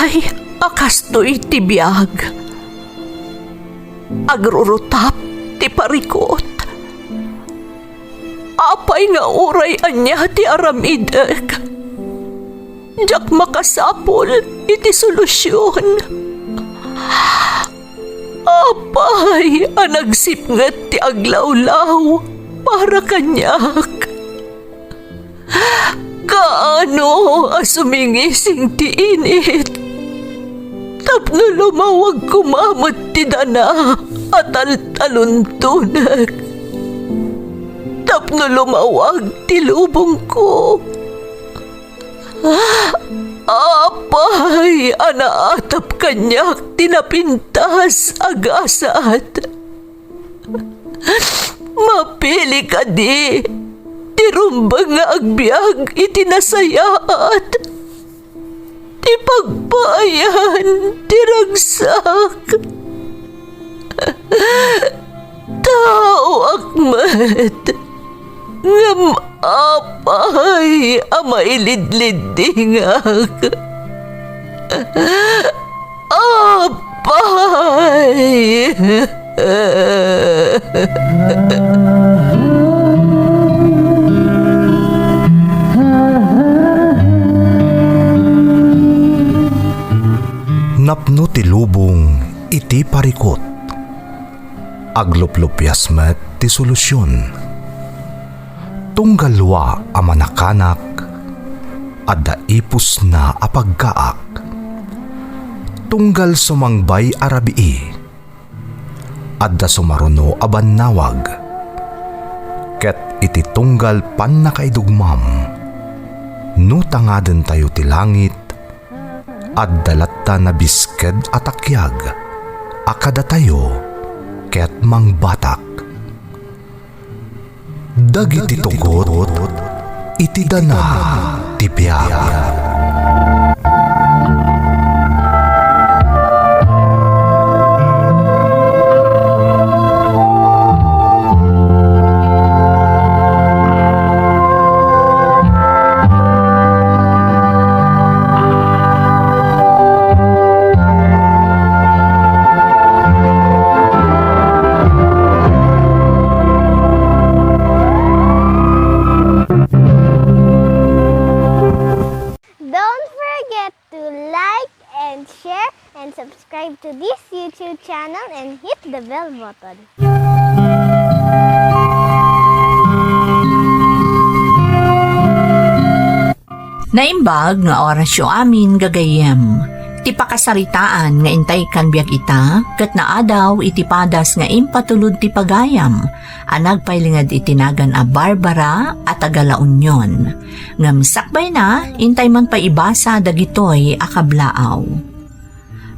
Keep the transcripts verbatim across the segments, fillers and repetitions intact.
Ay, a kastoy ti biag. Agrurutap ti parikut. Apay nga uray ania ti aramidek, diak makasapul iti solusion. Apay a nagsipnget ti aglawlaw para kaniak? Kaano a sumingising ti init tapno lumawag koma met ti dana a taltaluntonek, tapno lumawag ti lubongko? Apay a naatap kaniak ti napintas a gasat? Mapili kadi ti rumbeng nga agbiag iti nasayaat, ti pagpaayan ti ragsak? Taoak met, ngem apay a mailidliddingak? Apay! Napno ti lubong iti parikut. Agluplupias met ti solusion. Tunggal dua a manakanak, adda ipusna a pagkaak. Tunggal sumangbay a rabii, adda sumaruno a bannawag. Ket iti tunggal pannakaidugmam, no tangadentayo ti langit, adda latta nabisked a takiag a kadatayo ket mangbatak. Dagiti tugot iti dana ti biag. Don't forget to like and share and subscribe to this YouTube channel and hit the bell button. Naimbag nga orasyo amin, gagayyem. Ti pakasaritaan nga intay kan biag ita, ket naadaw iti padas nga impatulod ti pagayam a nagpailinged iti nagan a Barbara a taga La Union. Ngem sakbayna, intay man pay ibasa dagitoy a kablaaw.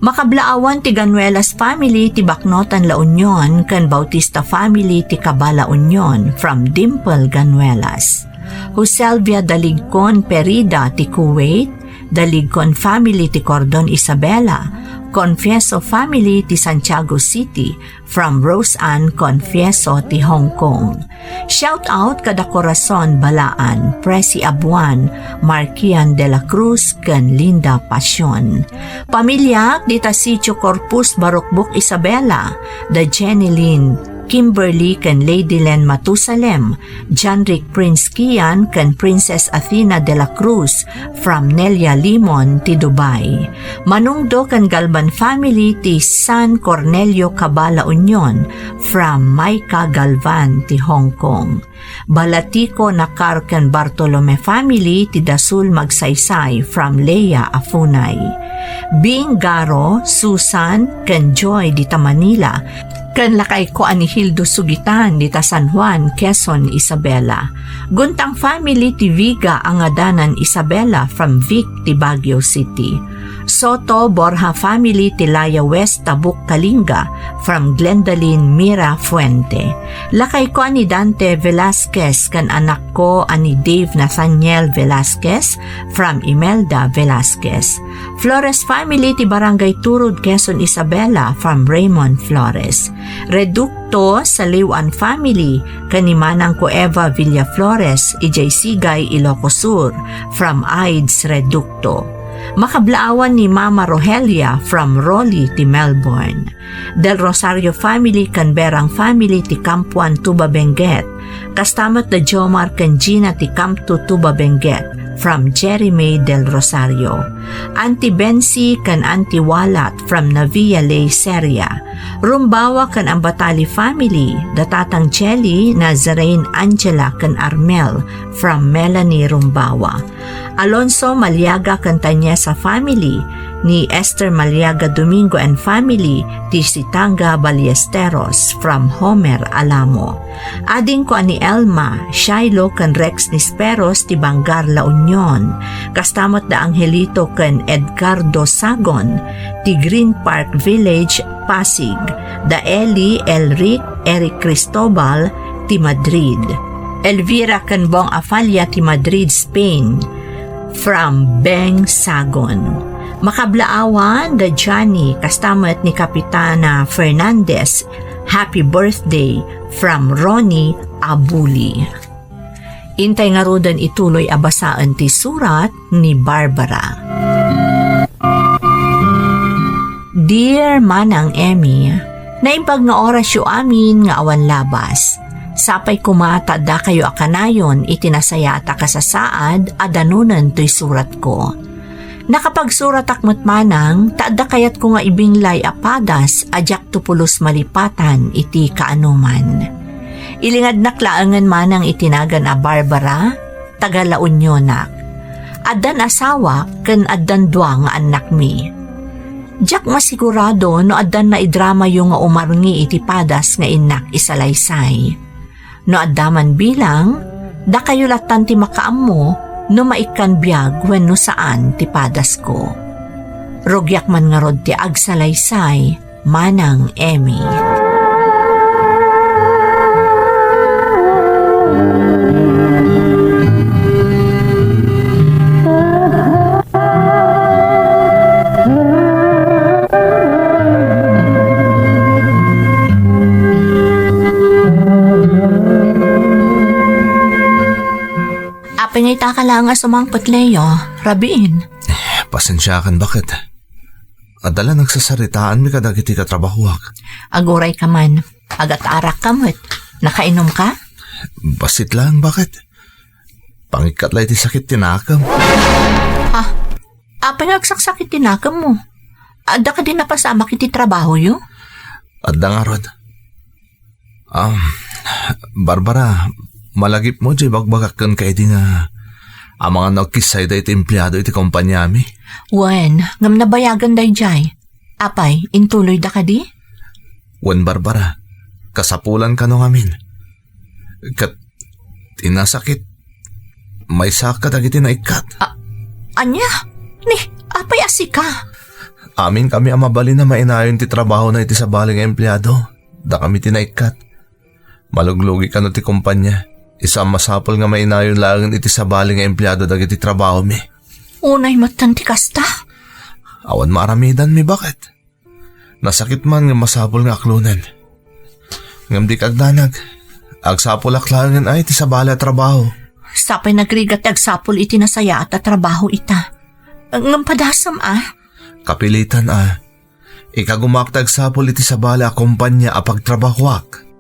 Makablaawan ti Ganuelas family ti Baknotan, La Union, ken Bautista family ti Caba, La Union, from Dimple Ganuelas. Joselvia Daligcon Perida ti Kuwait, Daligcon family ti Cordon, Isabela, Confieso family ti Santiago City, from Rose Ann Confieso ti Hong Kong. Shout out kada Corazon Balaan, Presi Abuan, Markian de la Cruz, ken Linda Pasion. Pamiliak dita Sitio Corpus, Barukbuk, Isabela, da Jenny Lynn, Kimberly ken Lady Len Matusalem, Janrick Prince Kian ken Princess Athena de la Cruz, from Nelia Limon ti Dubai. Manungdo ken Galban family ti San Cornelio, Caba, La Union, from Maika Galvan ti Hong Kong. Balatico, Nakar ken Bartolome family ti Dasul, Magsaysay, from Lea Afunay. Bing, Garo, Susan, ken Joy dita Manila, ken lakayko a ni Hildo Sugitan dita San Juan, Quezon, Isabela. Guntang family ti Viga a ngadanan Isabela from Vic ti Baguio City. Soto Borja family ti Laya West, Tabuk, Kalinga, from Glendalyn Mira Fuente. Lakayko a ni Dante Velasquez ken anakko a ni Dave Nathaniel Velasquez from Imelda Velasquez. Flores family ti Barangay Turud, Quezon, Isabela, from Raymond Flores. Reducto Saliwan family ken ni Manangko Eva Villaflores, idiay Sigay, Ilocos Sur, from Aids Reducto. Makablaawan ni Mama Rogelia from Roli ti Melbourne. Del Rosario family ken Berang family ti Campuan, Tuba, Benguet. Kasta met da Jomar ken Gina ti Camp two, Tuba, Benguet, from Jerry May Del Rosario. Auntie Bensi ken Auntie Walat from Navia Ley, Seria. Rumbawa ken Ambatali family, da Tatang Jelly, Nazarene, Angela ken Armel, from Melanie Rumbawa. Alonso Maliaga ken Tanyesa family, ni Esther Maliaga Domingo and family, ti Sitanga Ballesteros, from Homer Alamo. Adingko a ni Elma, Shiloh ken Rex Nisperos ti Bangar, La Union. Kasta met da Angelito ken Edgardo Sagon ti Green Park Village, Pasig, da Eli, Elric, Eric Cristobal ti Madrid. Elvira ken Bong Afalla ti Madrid, Spain, from Beng Sagon. Makablaawan da Johnny, kasta met ni Kapitana Fernandez, happy birthday from Ronnie Abuli. Intay ngaruden ituloy a basaen ti surat ni Barbara. Dear Manang Emmy, naimbag nga orasyo amin nga awan labas. Sapay koma ta addakayo a kanayon iti nasayaat a kasasaad a danunen toy suratko. Nakapagsuratak met manang ta adda kayatko nga ibinglay a padas a diakto pulos malipatan iti kaanoman. Ilingadnak laengen manang iti nagan a Barbara, taga La Unionak. Addan asawak ken addan dua nga annakmi. Diak masigurado no addan naidramayo nga umarngi iti padas nga innak isalaysay. No adda man bilang, dakayo lattan ti makaammo no maikkan biag wenno saan ti padasko. Rugiak man ngarud ti agsalaysay, Manang Emmy. Apay nga ita ka laeng a sumangpet, Leo? Rabiin. Pasensiakan, baket. Adda la nagsasaritaanmi kadagiti katrabahoak. Aguray ka man. Agat-arak ka met. Nakainom ka? Bassit laeng, baket. Pangikkat la iti sakit ti nakem. Ha? Apay nga agsaksakit ti nakemmo? Adda kadi napasamak iti trabahoyo? Adda ngarud. Ah, Barbara, malagipmo diay ibagbagak kenka idi nga amangan no agkissayda iti empleado iti kompaniami? Wen, ngem nabayagen daydiay. Apay, intuloyda kadi? Wen, Barbara, kasapulan kano ngamin. Ket ti nasakit, maysa kadagiti naikkat. A-, ania? Ni, apay a sika? Amin kami a mabalin a mainayon ti trabahona iti sabali nga empleado. Dakami ti naikkat. Maluglugi kano ti kompania. Isu a masapul nga mainayon laengen iti sabali nga empleado dagiti trabahomi. Unay metten ti kasta? Awan maaramidanmi, baket. Nasakit man nga masapul nga aklonen. Ngem dika agdanag. Agsapulak laengen ay ti sabali a trabaho. Sapay nagrigat ti agsapul iti nasayaat a trabaho ita. Ngem padasem a? Kapilitan a. Ikagumak ti agsapul iti sabali a kompania a pagtrabahoak.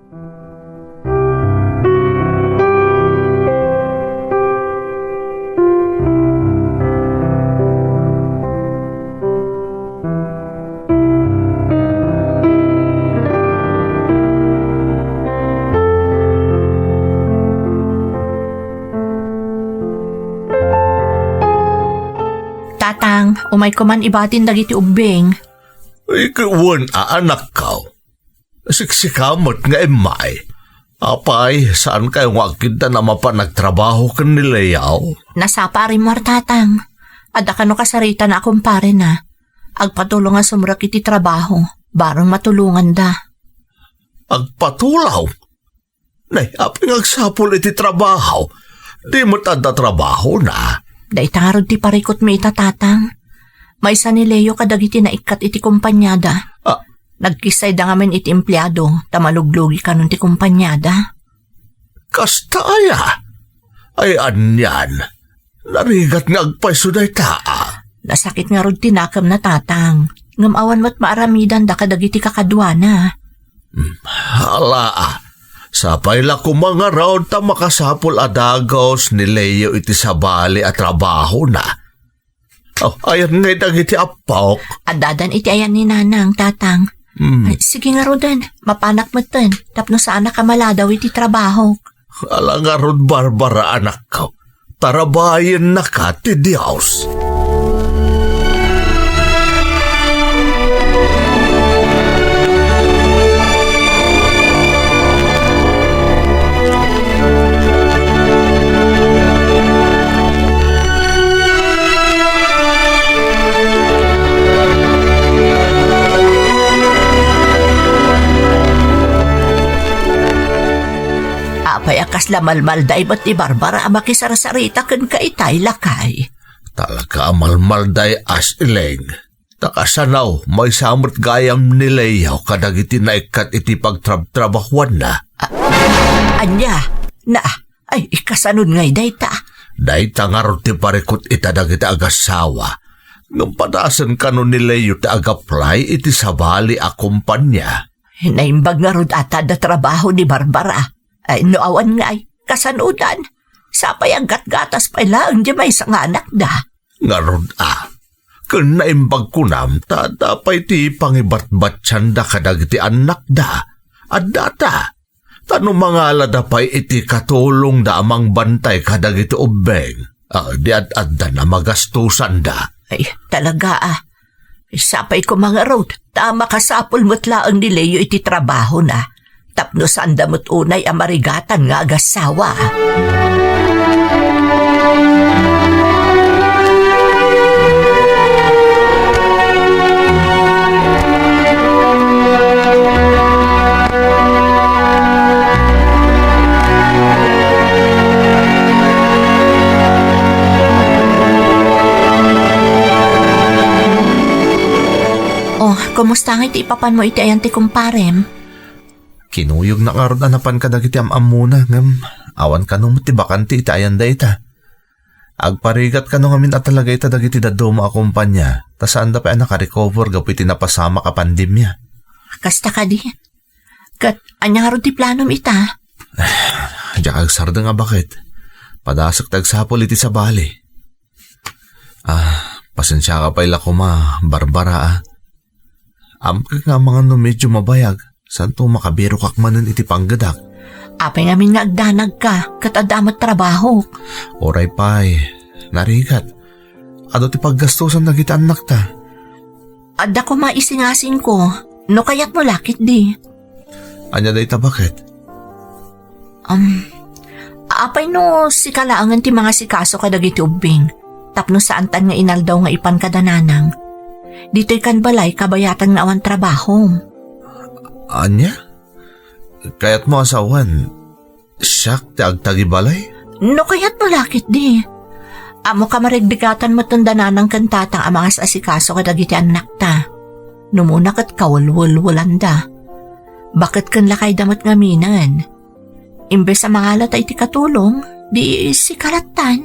Tatang, umayko man ibatin dagiti ubbing. Ay, wen a, anakko. Siksika met nga immay. Apay, saan kayo nga agkiddan a mapan nagtrabaho ken ni Leo? Nasapa a rimmuar, Tatang. Adda kano kasarita na a kumparena. Agpatulong a sumrek iti trabaho, bareng matulonganda. Agpatulong? Nay, apay nga agsapul iti trabaho? Di met adda trabahona. Dayta ngarud ti parikutmi ita, Tatang. Maysa ni Leo kadagiti naikkat iti kompaniada. Ah. Nagkissayda ngamin iti empleado ta maluglugi kanon ti kompaniada. Kasta aya? Ay, anian? Narigat nga agpayso dayta, a. Nasakit ngarud ti nakemna, Tatang. Ngem awan met maaramidanda kadagiti kakaduana. Hmm, ala, a. Sapay la koma ngarud ta makasapul a dagus ni Leo iti sabali a trabahona. Oh, ayan ngay dagiti appok. Addadan iti ayan ni Nanang, Tatang. Hmm. Ay, sige ngaruden, mapanak metten, tapno saanak a maladaw iti trabahok. Ala ngarud, Barbara, anakko. Tarabayennaka ti Dios. Apay a kasla malmalday met ni Barbara a makisarsarita kenka itay, lakay? Talaga a malmalday, Asling. Ta kasano, maysa met gayam ni Leo kadagiti naikkat iti pagtrabtrabahuanna. A-, ania? Na, ay, ikasanon ngay dayta? Dayta ngarud ti parikut ita dagiti agassawa. Ngem padasen kano ni Leo ti agaplay iti sabali a kompania. Naimbag ngarud ata da trabaho ni Barbara. Ay, no awan ngay, kasanodan? Sapay a gatgatas pay laeng di maysa nga anakda. Ngarud a, ken naimbag kunam ta adda pay ti pangibatbatianda kadagiti annakda. Addata. Ta no mangalada pay iti katulongda a mangbantay kadagiti ubbing, a, di ad-addan a magastusanda. Ay, talaga a. Sapay koma ngarud, ta makasapul met laeng ni Leo iti trabahona. Tapno saanda met unay a marigatan nga agassawa. Oh, kumusta nga iti ipapanmo iti ayan ti kumparem? Kinuyogna ngarud a napan kadagiti am-ammona, ngem awan kano met ti bakante iti ayan dayta. Agparigat kano ngamin a talaga ita dagiti dadduma a kompania, ta saanda pay a nakarecover gapu iti napasamak a pandemia. Kasta kadi? Ket ania ngarud ti planom ita? Diak agsardeng a baket. Padasek ti agsapul iti sabali. Ah, pasensiaka pay la koma, Barbara, a. Ammok nga amangan no medyo mabayag, santo makabirokak manen iti panggedak. Apay ngamin nga agdanagka, ket adda met trabahok? Uray pay, narigat. Adu ti paggastusan dagiti annakta. Adda koma isingasingko, no kayatmo la ketdi. Ania dayta baket? Um, apay no sika laengen ti mangasikaso kadagiti ubbing, tapno saantan nga inaldaw nga ipan kada nanang? Ditoy kan balay kabayatan nga awan trabahom. Ania? Kayatmo a sawen, siak ti agtagibalay? No kayatmo la ketdi. Ammok a marigdigatan metten da nanang ken tatang a mangas-asikaso kadagiti annakta. No umuna ket kawelwelwelanda. Baket ken lakayda met ngaminen. Imbes a mangalata iti katulong, di sika lattan.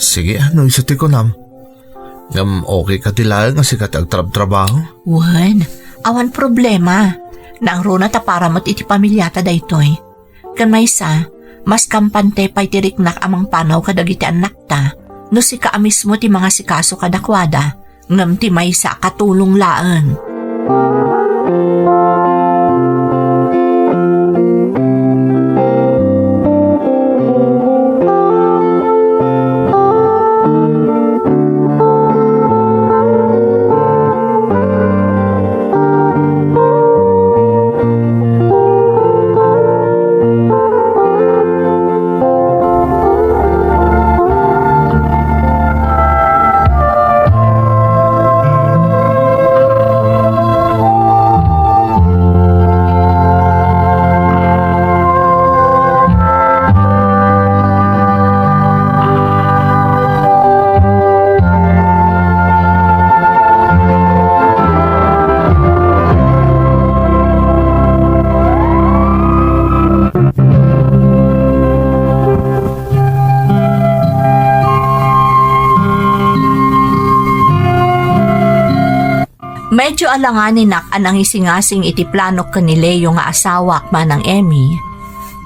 Sige, no isu ti kunam. Ngem okay kadi laeng a sika ti agtrabtrabaho? Wen, awan problema. Nangruna ta para met iti pamiliata daytoy. Ken maysa, mas kampante pay ti riknak a mangpanaw kadagiti annakta no sika a mismo ti mangasikaso kadakuada, ngem ti maysa a katulong laeng. Medyo alanganinak a nangisingasing iti planok ken ni Leo nga asawak, Manang Emmy.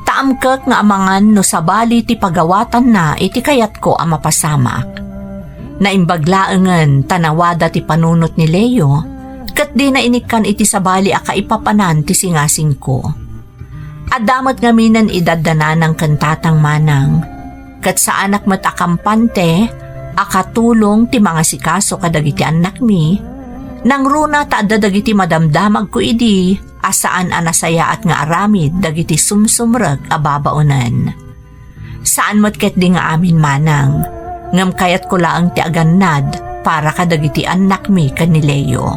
Ta amkek nga amangan no sabali ti pagawatanna iti kayatko a mapasamak. Naimbag laengen ta nawada ti panunot ni Leo, ket dina inikkan iti sabali a kaipapanan ti singasingko. Adda met ngaminen idadda nanang ken tatang, Manang. Ket saanak met a kampante a katulong ti mangasikaso kadagiti annakmi. Nangruna ta adda dagiti madamdamagko idi a saan a nasayaat nga aramid dagiti sumsumrek a babaonen. Saan met ketdi nga amin, Manang, ngem kayatko laeng ti agannad para kadagiti annakmi ken ni Leo.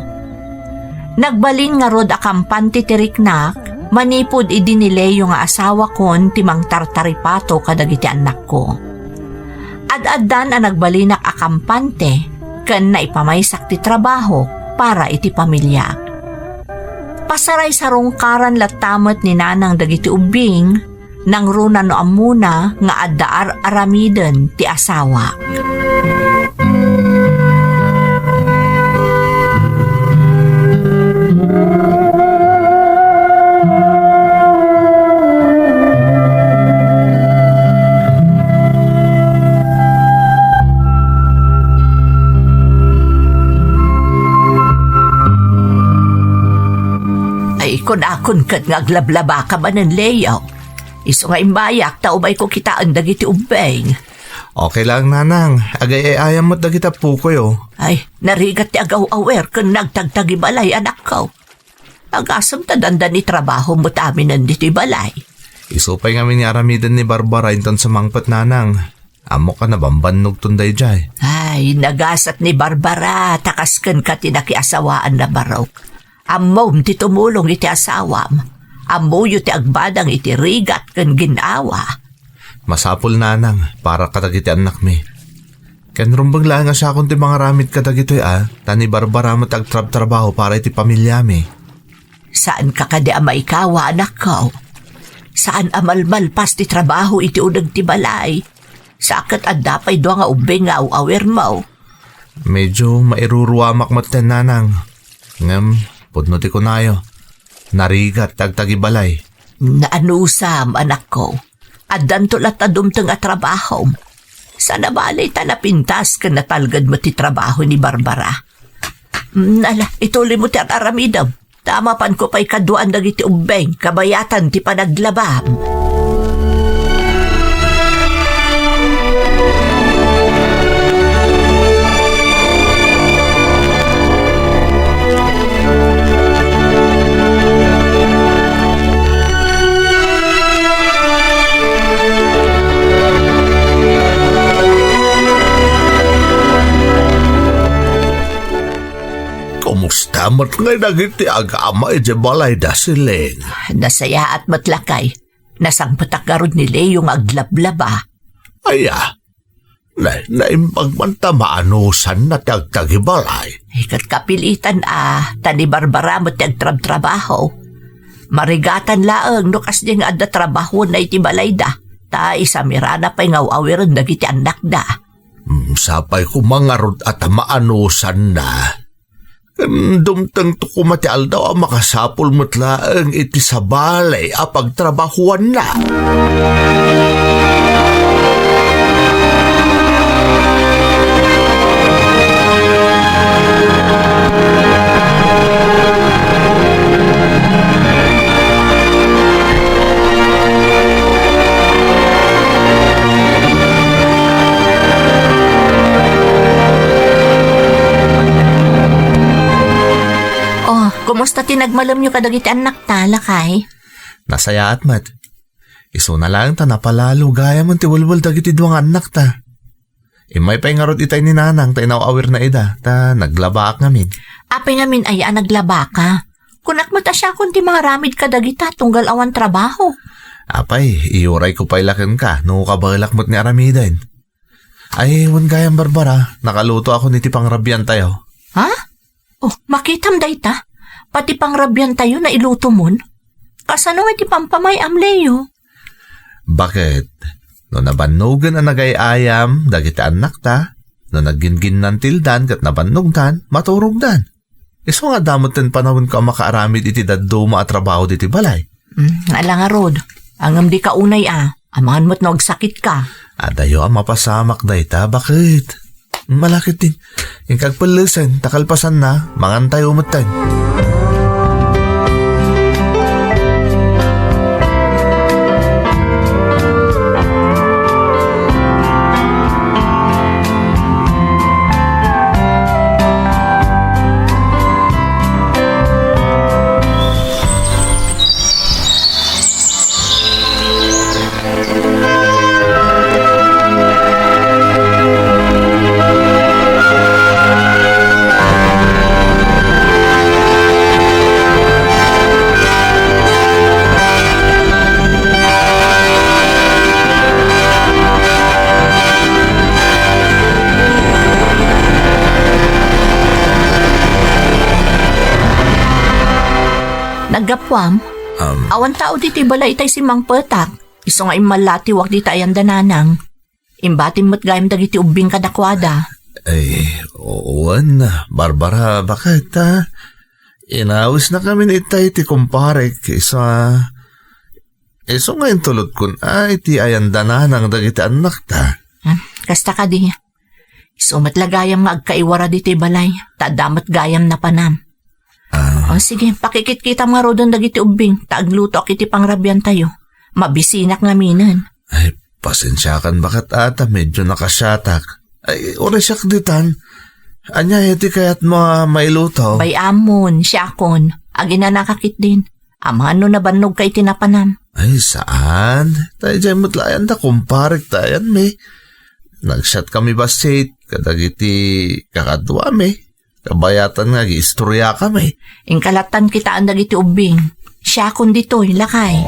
Nagbalin ngarud a kampante ti riknak manipud idi ni Leo nga asawakon ti mangtartaripato kadagiti annakko. Ad-addan a nagbalinak a kampante ken naipamaysak ti trabaho para iti pamiliak. Pasaraysarungkaran latta met ni Nanang dagiti ubbing, nangruna no ammona nga adda ar-aramiden ti asawak. Ay, kunakon ket nga aglablabaka manen, Leo. Isu nga immayak ta umayko kitaen dagiti ubbing. Okay lang, Nanang. Agay-ayam met dagiti appokoy, o. Ay, narigat ti agaw-awer ken nagtagtagibalay, anakko. Agasem ta dandani trabaho met aminen ditoy balay. Isu pay ngamin nga aramiden ni Barbara inton sumangpet, Nanang. Ammok a nabambannogton daydiay. Ay, nagasat ni Barbara, ta kas kenka ti nakiasawaan a barok. Ammom ti tumulong iti asawam. Ammoyo ti agbadang iti rigat ken gin-awa. Masapul, Nanang, para kadagiti annakmi. Ken rumbeng laeng a siakon ti mangaramid kadagitoy a, ta ni Barbara met agtrabtrabaho para iti pamiliami. Saanka kadi a maikawa, anakko? Saan a malmalpas ti trabaho iti uneg ti balay? Sa ket adda pay dua nga ubbing nga aw-awirmo. Medyo mairuruamak metten, Nanang. Ngem, pudno ti kunayo. Narigat ti agtagibalay. Naanusam, anakko. Addanto latta dumteng a trabahom. Sana bale ta napintas ken natalged met ti trabaho ni Barbara. Mm, ala, ituloy mo ti ar-aramidem. Ta mapanko pay kaduaan dagiti ubbing, kabayatan ti panaglabam. Kumusta met ngay dagiti agama idiay balayda, Siling? Nasayaat met, lakay. Nasangpetak ngarud ni Leo nga aglablaba. Aya, na, naimbag man ta maanusanna ti agtagibalay. Ay, ket kapilitan a, ta ni Barbara met ti agtrabtrabaho. Marigatan laeng no kasdi nga adda trabahoenna iti balayda, ta isamirana pay nga aw-awiren dagiti annakda. Hmm, sapay koma ngarud a ta maanusanna. Ken dumtengto koma ti aldaw a makasapul met laeng iti sabali a pagtrabahoanna. Oh, kumusta ti nagmalemyo kadagiti annakta, lakay? Nasayaat met. Isuna laeng ta napalalo gayamen ti welwel dagiti dua nga annakta. Immay pay ngarud itay ni Nanang ta inaw-awirna ida, ta naglabaak ngamin. Apay ngamin aya a naglabaka? Kunak met a siakon ti mangaramid kadagita tunggal awan trabaho. Apay, iyurayko pay la kenka no kabaelak met ni aramiden. Ay, wen gayam, Barbara, nakalutoakon iti pangrabiantayo. Ha? Oh, makitam dayta? Pati pangrabiantayo nailutomon? Kasano nga iti pampamay-am, Leo? Baket, no nabannogen a nagay-ayam dagiti annakta, no nagginginnantildan ket nabannogdan, maturogdan. Isu nga adda metten panawenko a makaaramid iti dadduma a trabaho ditoy balay. Hmm, ala ngarud. Ngem dika unay a. Amangan met no agsakitka. Adayo a mapasamak dayta, baket. Malakit din. Inka agpellesen, ta kalpasanna, mangantayo metten. Naggapuam? Um, Awan tao ditoy balay itay simmangpetak. Isu nga immallatiwak dita ayan da nanang. Imbatim met gayam dagiti ubbing kadakuada. Ay, wen, Barbara, baket, a? Inawisnakamin itay ti kumparek, isu a, isu nga intulodkon a iti ayan da nanang dagiti annakta. Hmm, kasta kadi. Isu met la gayam nga agkaiwara ditoy balay, ta adda met gayam napanam. Ah. O, sige, pakikitkitam ngaruden dagiti ubbing, ta aglutoak iti pangrabiantayo. Mabisinak ngaminen. Ay, pasensiakan baket a ta medio nakasiatak. Ay, uray siak ditan. Ania iti kayatmo a mailuto? Bay-amon, siakon. Aginanaka ketdin. Amangan no nabannogka iti napanam. Ay, saan. Ta idiay met la ayan da kumparek ta ayanmi. Nagsiatkami bassit kadagiti kakaduami. Kabayatan nga agistoriakami. Inka lattan kitaen dagiti ubbing. Siakon ditoy, lakay.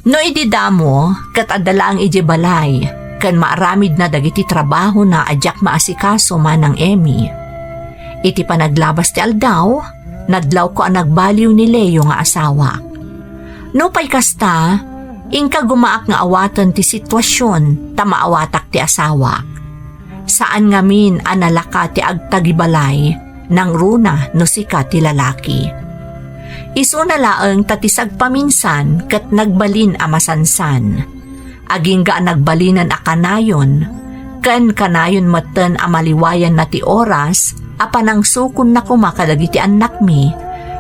No idi damo, ket adda laeng idiay balay, ken maaramidna dagiti trabahona a diak maasikaso manang Emmy. Iti panaglabas ti aldaw, nadlawko a nagbaliw ni Leo nga asawak. Nupay kasta, inka gumaak nga awaten ti situasion ta maawatak ti asawak. Saan ngamin a nalaka ti agtagibalay, nangruna no sika ti lalaki. Isuna laeng ta ti sagpaminsan ket nagbalin a masansan. Agingga a nagbalinen a kanayon, ken kanayon metten a maliwayanna ti oras a panangsukonna koma kadagiti annakmi,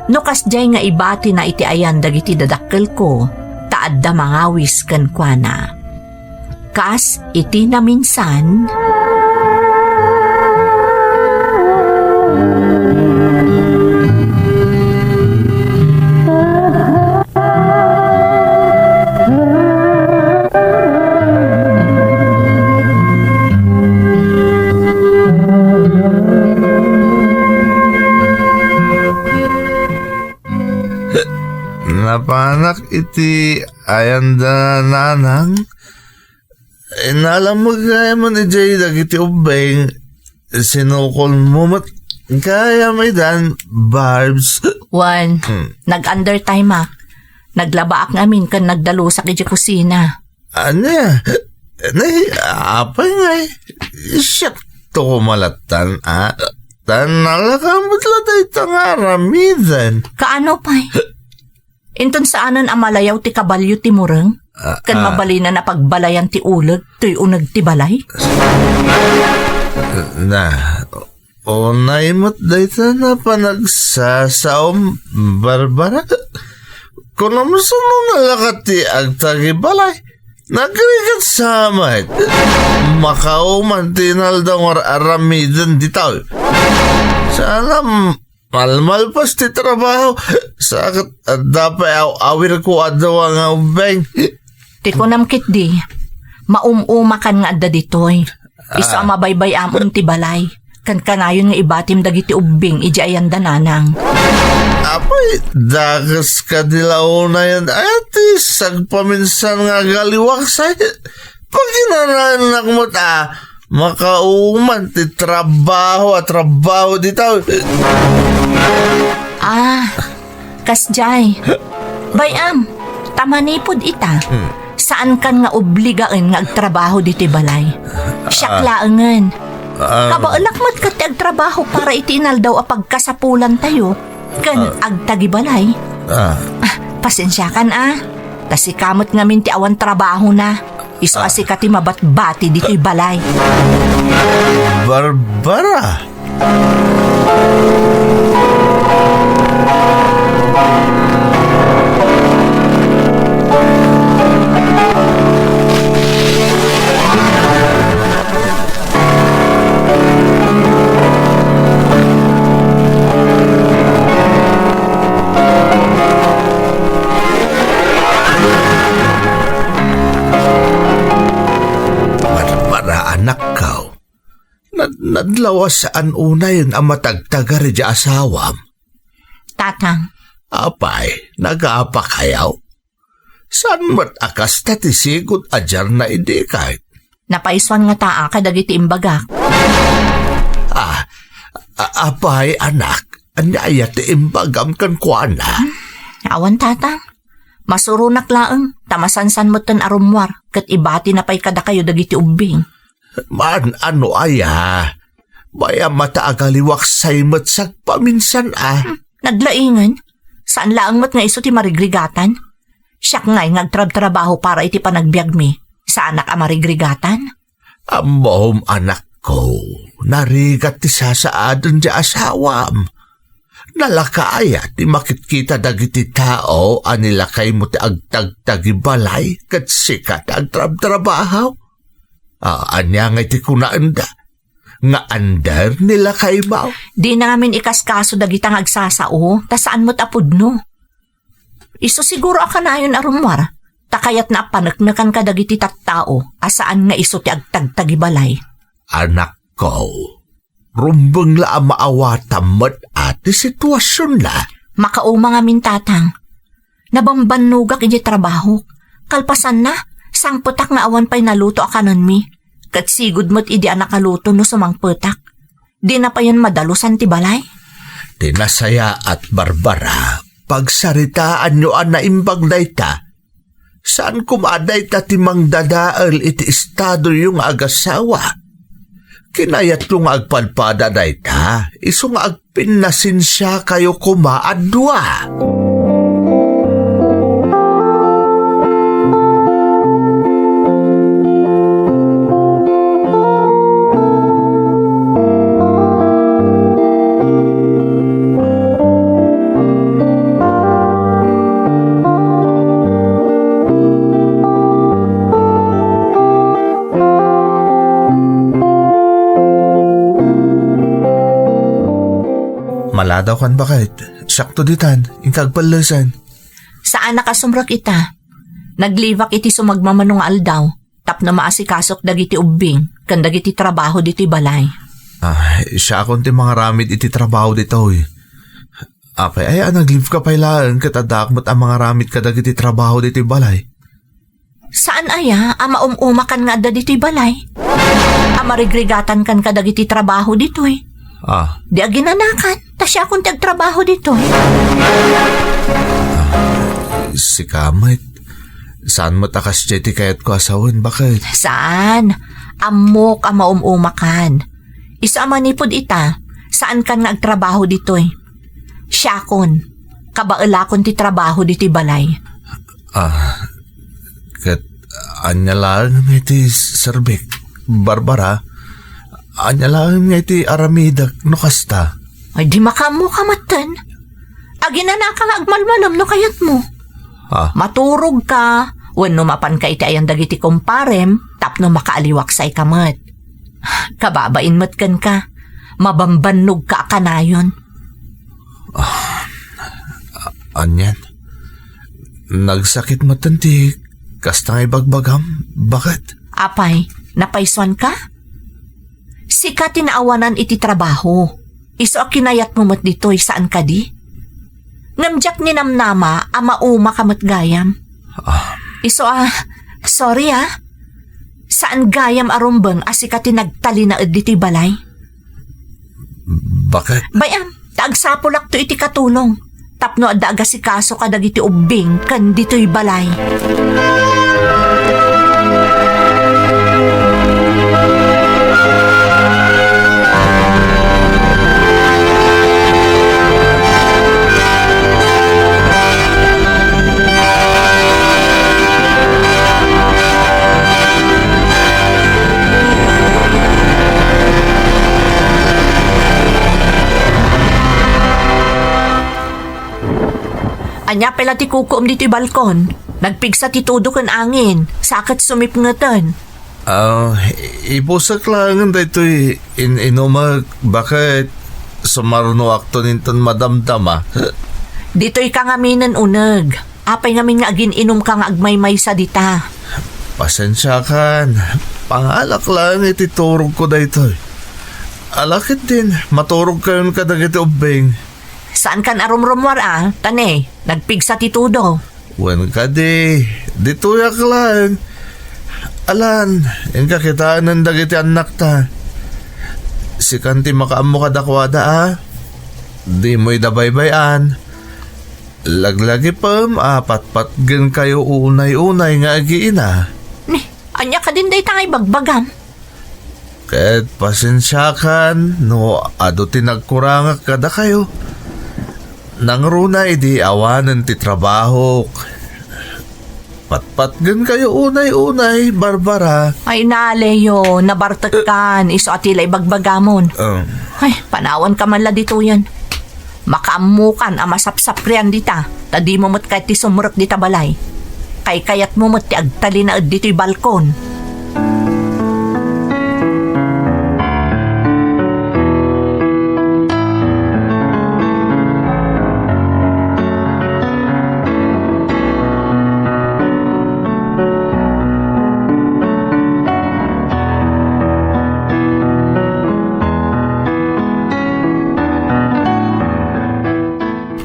no kasdiay nga ibatina iti ayan dagiti dadakkelko, ta adda mangawis kenkuana. Kas iti naminsan. Napanak iti ayan da nanang. Inalamag gayam idiay dagiti ubbing, sinukolmo met gayam idan, Barbs. Wen, Hmm. nag-undertime ak. Naglabaak ngamin ken nagdalusak idiay kusina. Ania? Nay, apay ngay? Siak to kumalattan, a? Tan nalaka met la dayta nga aramiden. Kaano pay? Inton saanen a malayaw ti kabalio ti mureng, Ah, ken ah. mabalinan a pagbalayan ti uleg toy uneg ti balay? Na, unay met dayta a panagsasaom, Barbara. Kunam sa no nalaka ti agtagibalay. Nagrigat sa met. Makauman ti inaldaw nga ar-, aramiden ditoy. Sana Malmalpas ti trabaho, sa ket adda pay aw-awirko a dua nga ubbing. Ti kunam ketdi, Maum-umakan nga adda ditoy. Isu a Ah. mabaybay-amon ti balay. Kankanayon nga ibatim dagiti ubbing idiay ayanda, Nanang. Apay, dakes kadi la unayen aya ti sagpaminsan nga agaliwaksay? Paginanaennak met a makauman ti trabaho a trabaho dita. Ah, kasdiay. Bay-am, ta manipud ita, Hmm. saankan nga obligaen nga agtrabaho ditoy balay. Siak Ah. laengen. Ah. Kabaelak met ket ti agtrabaho para iti inaldaw a pagkasapulantayo ken Ah. agtagibalay. Ah. Ah, pasensiakan a. Ta sika met ngamin ti awan trabahona. Isu a Ah. sika ti mabatbati ditoy balay. Barbara! Barbara, anakko. Nad-, nadlaw a saan unayen a matagtagar idiay asawam. Tatang. Apay, nagapakayaw? Saan met a kasta ti sigud a diarna idi kay? Napaisuan ngata kadagiti imbagak. Ah, a-, apay, anak, ania aya ti imbagam kenkuana? Hmm, awan, Tatang. Masuronak laeng, ta masansan metten a rummuar, ket ibatina pay kadakayo dagiti ubbing. Maan-ano aya? Bay-am a ta agaliwaksay met sagpaminsan a. Hmm, naglaingen. Saan laeng met nga isu ti marigrigatan. Siak ngay nga agtrabtrabaho para iti panagbiagmi. Saanak a marigrigatan. Ammom, anakko, narigat ti sasaaden ti asawam. Nalaka aya ti makitkita dagiti tao a ni lakaymo ti agtagtagibalay ket sika ti agtrabtrabaho? Ah, ania ngay ti kunaenda? Nga under ni lakaymo? Dina ngamin ikaskaso dagita nga agsasao, ta saan met a pudno. Isu siguro a kanayon a rummuar, ta kayatna a paneknekan kadagiti tattao a saan nga isu ti agtagtagibalay. Anakko, rumbeng la a maawatam met a ti situasionna. Makauma ngamin, Tatang. Nabambannogak idiay trabahok. Kalpasanna, sangpetak nga awan pay naluto a kanenmi. Ket sigud met idi a nakaluto no sumangpetak. Dina payen madalusan ti balay. Ti nasayaat, Barbara, pagsaritaanyo a naimbag dayta. Saan koma a dayta ti mangdadael iti estadoyo nga agasawa. Kinayatyo nga agpadpada dayta, isu nga agpinnasensiakayo koma a dua. Maladaw kan baket. Sakto ditan, inka agpallesen. Saanak a sumrek ita. Naglibak iti sumagmamano nga aldaw, tapno maasikasok dagiti ubbing ken dagiti trabaho ditoy balay. Ah, siakon ti mangaramid iti trabaho ditoy. Apay aya a naglibka pay laeng ket addaak met a mangaramid kadagiti trabaho ditoy balay? Saan aya a maum-umakan nga adda ditoy balay? A marigrigatankan kadagiti trabaho ditoy? Ah. Di aginanakan, ta siakon ti agtrabaho ditoy. Ah, sika met. Saan met a kasdiay ti kayatko a sawen, baket? Saan? Ammok a maum-umakan. Isu a manipud ita, saankan nga agtrabaho ditoy. Siakon, kabaelakon ti trabaho ditoy balay. Ah, ket ania laeng nga iti serbik, Barbara? Ania laeng nga iti aramidek no kasta? Ay, di makaammo ka metten. Aginanaka nga agmalmalem no kayatmo. Ah. Maturog ka, wenno mapan ka iti ayan dagiti kumparem, tapno makaaliwaksay ka met. Kababain met kenka, mabambannog ka a kanayon. Ah, anian? Nagsakit metten ti kasta nga ibagbagam, baket? Apay, napaysuanka? Sika ti naawanan iti trabaho. Isu a kinayatmo met ditoy, saan kadi? Ngem diak ninamnama a maumaka met gayam. Ah. Isu a, sorry ah. Saan gayam a rumbeng a sika ti nagtalinaed ditoy balay? Bakit? Bay-am, ta agsapulakto iti katulong. Tapno adda agasikaso kadagiti ubbing ken ditoy balay. Ania pay la ti kukuem ditoy balkon? Nagpigsa ti tudo ken angin, sa ket sumipngeten. Ah, ipusek laengen daytoy in-inumek, baket sumarnoakton inton madamdama. Ditoy ka ngaminen uneg. Apay ngamin nga agin-inumka nga agmaymaysa dita? Pasensiakan. Pangalak laeng iti turogko daytoy. Ala ketdin, maturogkayon kadagiti ubbing. Saankan a rumrummuar a, ta ne, nagpigsa ti tudo. Wen kadi, ditoyak laeng. Alan, inka kitaenen dagiti annakta. Sikan ti makaammo kadakuada a. Dimo ida baybay-an. Laglagipem a patpatgenkayo unay-unay nga agiina. Ni, ania kadin dayta nga ibagbagam? Ket pasensiakan no adu ti nagkurangak kadakayo. Nangruna idi awanen ti trabahok. Patpatgenkayo unay-unay, Barbara. Ay na, Leo, nabartekkan, isu a ti la ibagbagamon. Um. Ay, panawanka man la ditoyen. Makaammokan a masapsaprian dita, ta dimo met kayat ti sumrek dita balay. Kaykayatmo met ti agtalinaed ditoy balkon.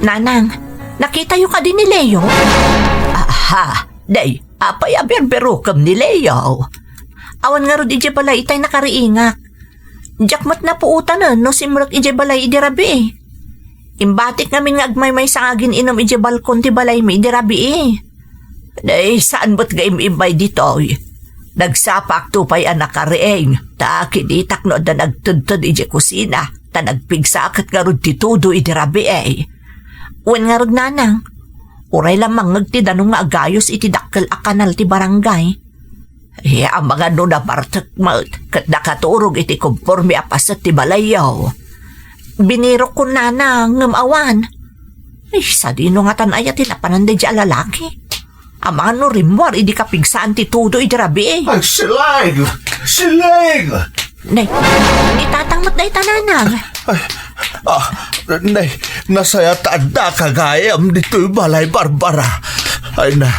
Nanang, nakitayo kadi ni Leo? Aha, day, apay a birbirukem ni Leo? Awan ngarud idiay balay itay nakariingak. Diak met napuotanen no simrek idiay balay idi rabii. Imbatik ngamin nga agmaymaysa nga agin-inum idiay balkon ti balaymi idi rabii. Day, saan met nga im-immay ditoy? Nagsapakto pay a nakariing, ta kinitak no adda nagtedted idiay kusina, ta nagpigsa ket ngarud ti tudo idi rabii. Wen ngarud, nanang, uray la mangngeg ti danum nga agayus iti dakkel a kanal ti barangay. Ay, amangan no nabartek met ket nakaturog iti komporme a paset ti balayyo. Binirok kunana ngem awan. Ay, sadino ngatan aya ti napanan daydiay a lalaki? Amangan no rimmuar idi kapigsaan ti tudo idi rabii. Ay, Siling! Siling! Nay, ni Tatang met dayta, nanang. Ay, ah, nay, nasayaat a addaka gayam ditoy balay, Barbara. Ay na,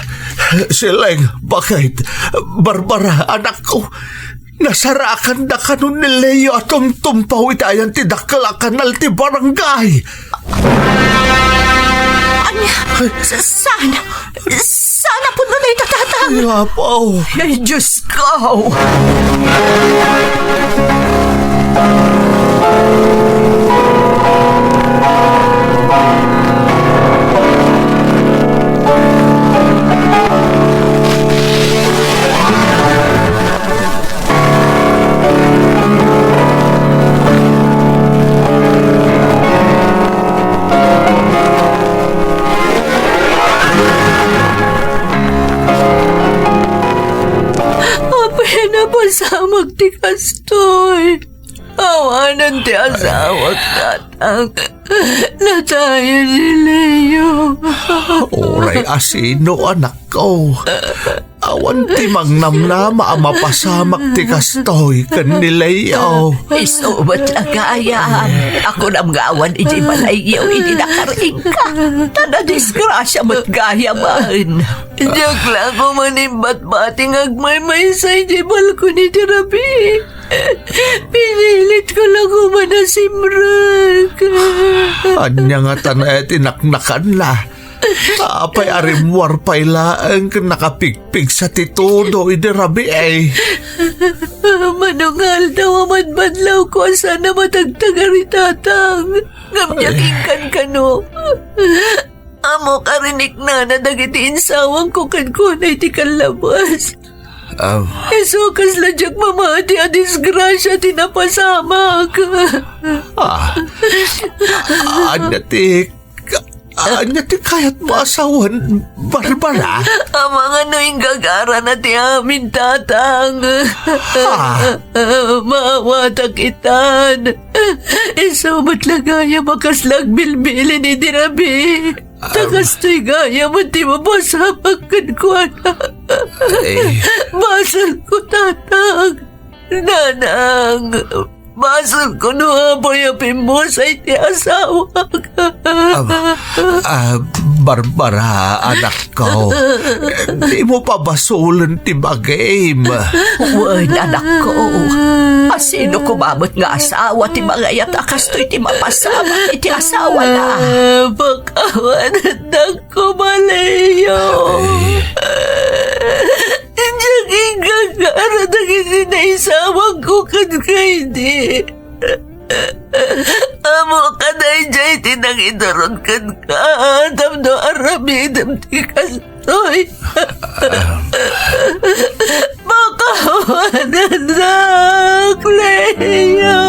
Siling, bakit? Barbara, anakko, nasarakanda kano ni Leo a tumtumpaw iti ayan ti dakkel a kanal ti barangay. Ania? Ay. Sa-, saan? Saan a pudno dayta, Tatang? Ay, Apo. Ay, Diyos ko! Apay a napasamak ti kastoy? Awanen ti asawak, Tatang. Natayen ni Leo. Uray a sino, anakko. Awan ti mangnamnama a mapasamak ti kastoy ken ni Leo. Isu met la gayam. Kunam nga awan idiay balayyo idi nakaringka. Ta nadisgrasia met gayamen. Diak la koma imbatbati nga agmaymaysa idiay balkon iti rabii. Pinilitko la koma a simrek. Ania ngata ti naknakanna? Apay a rimmuar pay laeng ken nakapigpigsa ti tudo idi rabii? Mano nga aldaw a madmadlawko a saan a matagtagari, Tatang. Ngem diak inkankano. Ammok a riniknana dagiti insawangko kenkuana iti kallabes. Ah. Isu kasla diak mamati a disgrasia ti napasamak. Ah. Ania ti, ania ti kayatmo a sawen, Barbara? Amangan no inggagarana ti amin, Tatang. Ah. Maawatak itan. Isu met la gayam a kasla agbilbilin idi rabii. Ta kastoy gayam ti mapasamak kenkuana. Ay. Basolko, Tatang. Nanang, basolko no apay a pimmusay ti asawak. Ah, ah, Barbara, anakko, dimo pabasolen ti bagim. Wen, anakko, a sino koma met nga asawa ti mangayat a kastoy ti mapasamak iti asawana? Ah, pakawanennak koma, Leo. Ay. Diak inggagarana dagiti naisawangko kenka idi. Ammok a daydiay ti nangiduron kenka tapno aramidem ti kastoy. Pakawanennak, Leo.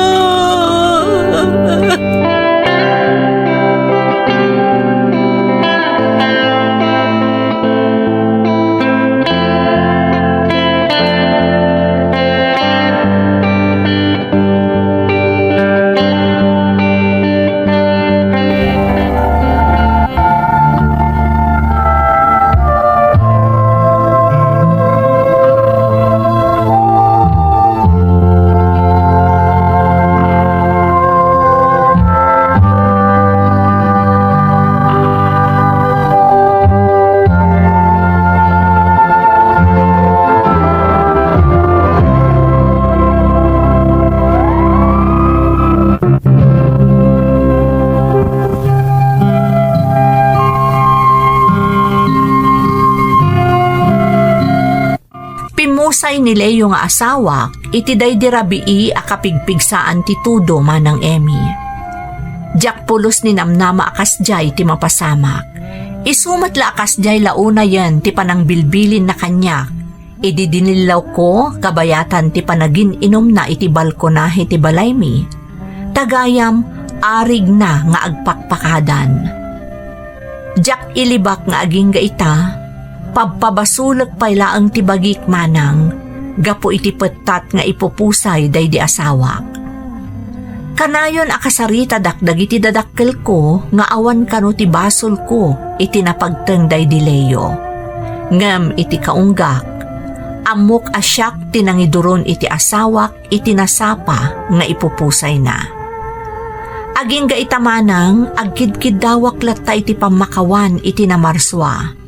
Pimmusay ni Leo nga asawak iti daydi rabii a kapigpigsaan ti tudo, Manang Emmy. Diak pulos ninamnama a kasdiay ti mapasamak. Isu met la a kasdiay la unayen ti panangbilbilinna kaniak idi dinillawko kabayatan ti panagin-inumna iti balkonahe ti balaymi. Ta gayam, arigna nga agpakpakadan. Diak ilibak nga agingga ita, pabpabasolek pay laeng ti bagik, Manang, gapu iti pettat nga ipupusay daydi asawak. Kanayon a kasaritadak dagiti dadakkelko nga awan kano ti basolko iti napagteng daydi Leo. Ngem iti kaunggak, ammok a siak ti nangiduron iti asawak iti nasapa nga ipupusayna. Agingga ita, Manang, agkidkiddawak latta iti pammakawan iti namarsua.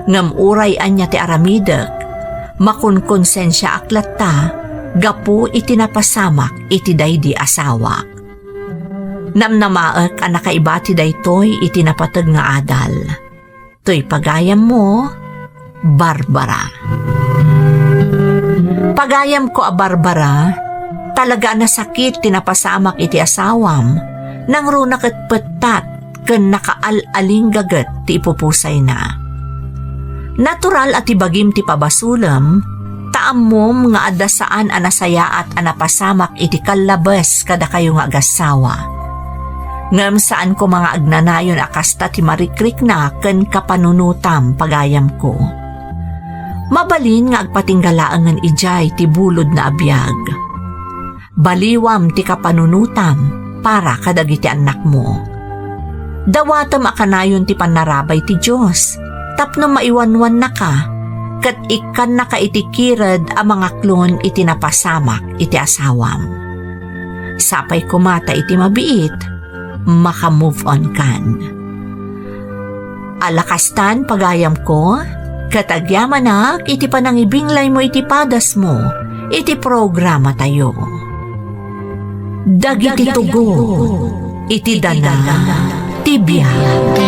Ngem uray ania ti aramidek, makonkonsensiaak latta gapu iti napasamak iti daydi asawak. Namnamaek a nakaibati daytoy iti napateg nga adal. Toy pagayammo, Barbara. Pagayamko a Barbara, talaga a nasakit ti napasamak iti asawam, nangruna ket pettat ken nakaal-alinggaget ti ipupusayna. Natural a ti bagim ti pabasolem, ta ammom nga adda saan a nasayaat a napasamak iti kallabes kadakayo nga agassawa. Ngem saan koma nga agnanayon a kasta ti marikrikna ken kapanunotam, pagayamko. Mabalin nga agpatingga laengen idiay ti bulodna a biag. Baliwam ti kapanunotam para kadagiti annakmo. Dawatem a kanayon ti pannarabay ti Dios tapno maiwanwannaka. ket ikkannaka iti kired a mangaklon iti napasamak iti asawam. Sapay koma ta iti mabiit, maka-move on kan. Ala kastan, pagayamko, ket agyamanak iti panangibinglaymo iti padasmo iti programatayo. Dagiti tugo iti dana ti biag.